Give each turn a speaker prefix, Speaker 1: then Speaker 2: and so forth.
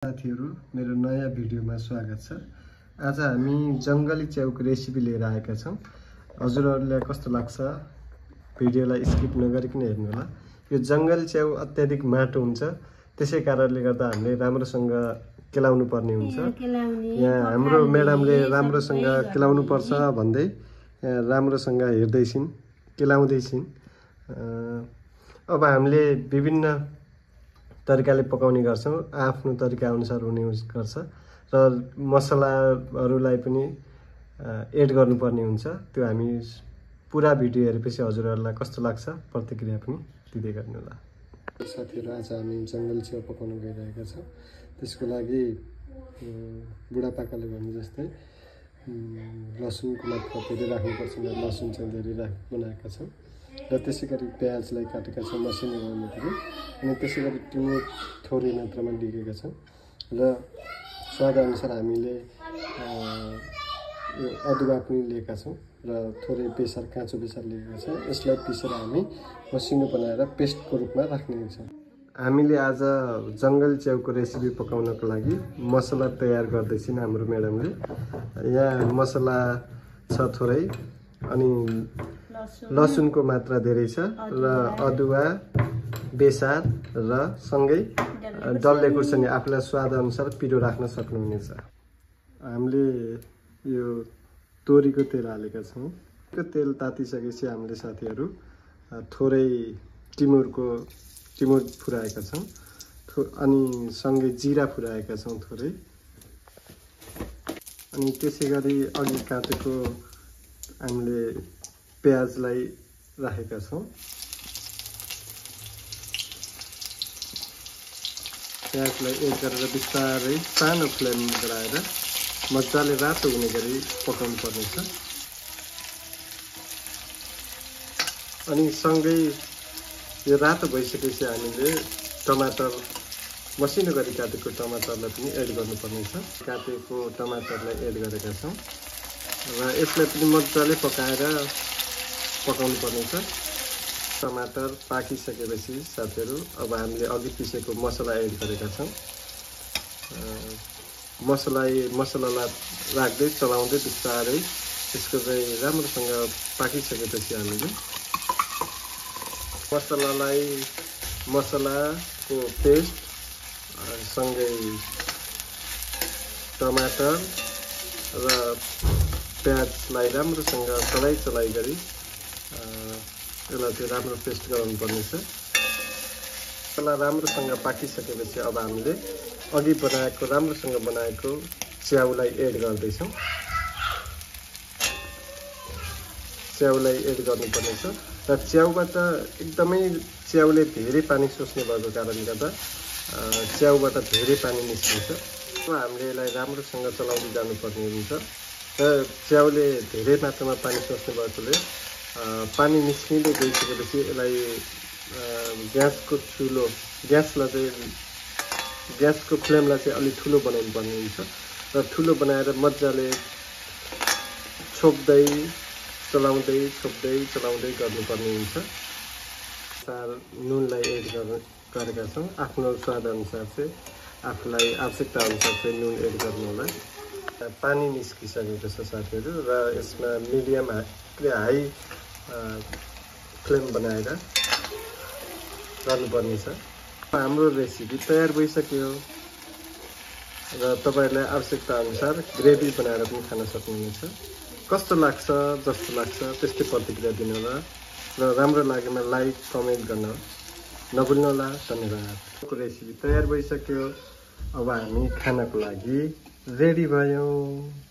Speaker 1: साथीहरु मेरो नयाँ भिडियोमा स्वागत छ। आज हामी जंगली च्याउको रेसिपी लिएर आएका छौं। हजुरहरुलाई कस्तो लाग्छ भिडियोलाई स्किप नगरिकन हेर्नु होला। यो जंगली च्याउ अत्याधिक माटो हुन्छ, त्यसै कारणले गर्दा हामीले राम्रोसँग केलाउनु पर्ने हुन्छ। यहाँ हाम्रो म्याडमले राम्रोसँग केलाउनु पर्छ भन्दै राम्रोसँग हेर्दै छिन्, केलाउँदै छिन्। अब हामीले विभिन्न तरिकाले पकाउने गर्छौं, आफ्नो तरिका अनुसार हुने गर्छ र मसलाहरुलाई पनि एड गर्नुपर्ने हुन्छ। त्यो हामी पुरा भिडियो हेरेपछि हजुरहरुलाई कस्तो लाग्छ प्रतिक्रिया पनि दिदै गर्नु होला। साथीहरु, आज हामी जंगली च्याउ पकाउन गइरहेका छौं। त्यसको लागि बुढापाकाले भने जस्तै लसुनको मात्रा धेरै राख्नुपर्छ, लसुन चाहिँ धेरै बनाएका छौं र त्यसैगरी प्याजलाई काटेका छौं मसिनो गर्नुको, अनि त्यसैगरी टिमुर थोरै मात्रामा लिएका छौं र स्वाद अनुसार हामीले यो अदुवा पनि लिएका छौं र थोरै बेसार काँचो बेसार लिएका छौं। यसलाई पिसेर हामी मसिनो बनाएर पेस्टको रूपमा राख्ने छौं। हामीले आज जंगली च्याउको रेसिपी पकाउनको लागि मसला तयार गर्दैछिन् हाम्रो म्याडमले। यहाँ मसला छ थोरै, अनि लसुनको मात्रा धेरै छ र अदुवा बेसार र सँगै डल्ले खुर्सानी आफूलाई स्वाद अनुसार पिरो राख्न सक्नुहुनेछ। हामीले यो तोरीको तेल हालेका छौं। त्यो तेल तातिसकेपछि हामीले साथीहरु थोरै टिमुर फुराएका छौं, अनि सँगै जिरा फुराएका छौं थोरै, अनि त्यसैगरी अघि काटेको हामीले प्याजलाई राखेका छौं। प्याजलाई एड गरेर बिस्तारै सानो फ्लेम गराएर मजाले रातो हुने गरी पकाउनु पर्नेछ। अनि सँगै यो रातो भइसकेपछि हामीले टमाटर मसिनो गरी काटेको टमाटरलाई पनि एड गर्नुपर्नेछ। काटेको टमाटरलाई एड गरेका छौं र यसलाई पनि मजाले पकाएर पकाउनु पर्नेछ। टमाटर पाकिसकेपछि साथीहरु अब हामीले अघि पिसेको मसला एड गरेका छौं। मसलालाई राख्दै चलाउँदै बिस्तारै यसको चाहिँ राम्रोसँग पाकिसकेपछि हामीले मसलाको पेस्ट सँगै टमाटर र प्याजलाई राम्रोसँग चलाइ गरी यसलाई चाहिँ राम्रो पेस्ट गराउनु पर्नेछ। मसला राम्रोसँग पाकिसकेपछि अब हामीले अघि राम्रोसँग बनाएको च्याउलाई एड गर्दैछौं। च्याउलाई एड गर्नुपर्नेछ र च्याउबाट एकदमै च्याउले धेरै पानी सोच्ने भएको कारणले गर्दा च्याउबाट धेरै पानी निस्किन्छ। हामीले यसलाई राम्रोसँग चलाउँदै जानुपर्ने हुन्छ र च्याउले धेरै मात्रामा पानी सोच्ने भएकोले पानी निस्किँदै गइसकेपछि यसलाई ग्यासको फ्लेमलाई चाहिँ अलि ठुलो बनाउनु पर्ने हुन्छ र ठुलो बनाएर मजाले छोप्दै चलाउँदै गर्नुपर्ने हुन्छ। नुनलाई एड गरेका छौं। आफ्नो स्वाद अनुसार चाहिँ आफूलाई आवश्यकता अनुसार चाहिँ नुन एड गर्नु होला। पानी निस्किसकेको छ साथीहरु र यसमा मिडियम हाई फ्लेम बनाएर गर्नुपर्ने छ। हाम्रो रेसिपी तयार भइसक्यो र तपाईहरुलाई आवश्यकता अनुसार ग्रेभी बनाएर पनि खान सक्नुहुनेछ। कस्तो लाग्छ जस्तो लाग्छ त्यस्तै प्रतिक्रिया दिनु होला र राम्रो लागेमा लाइक कमेन्ट गर्न नभुल्नु होला। धन्यवाद। रेसिपी तयार भइसक्यो। अब हामी खानको लागि रेडी भयौं।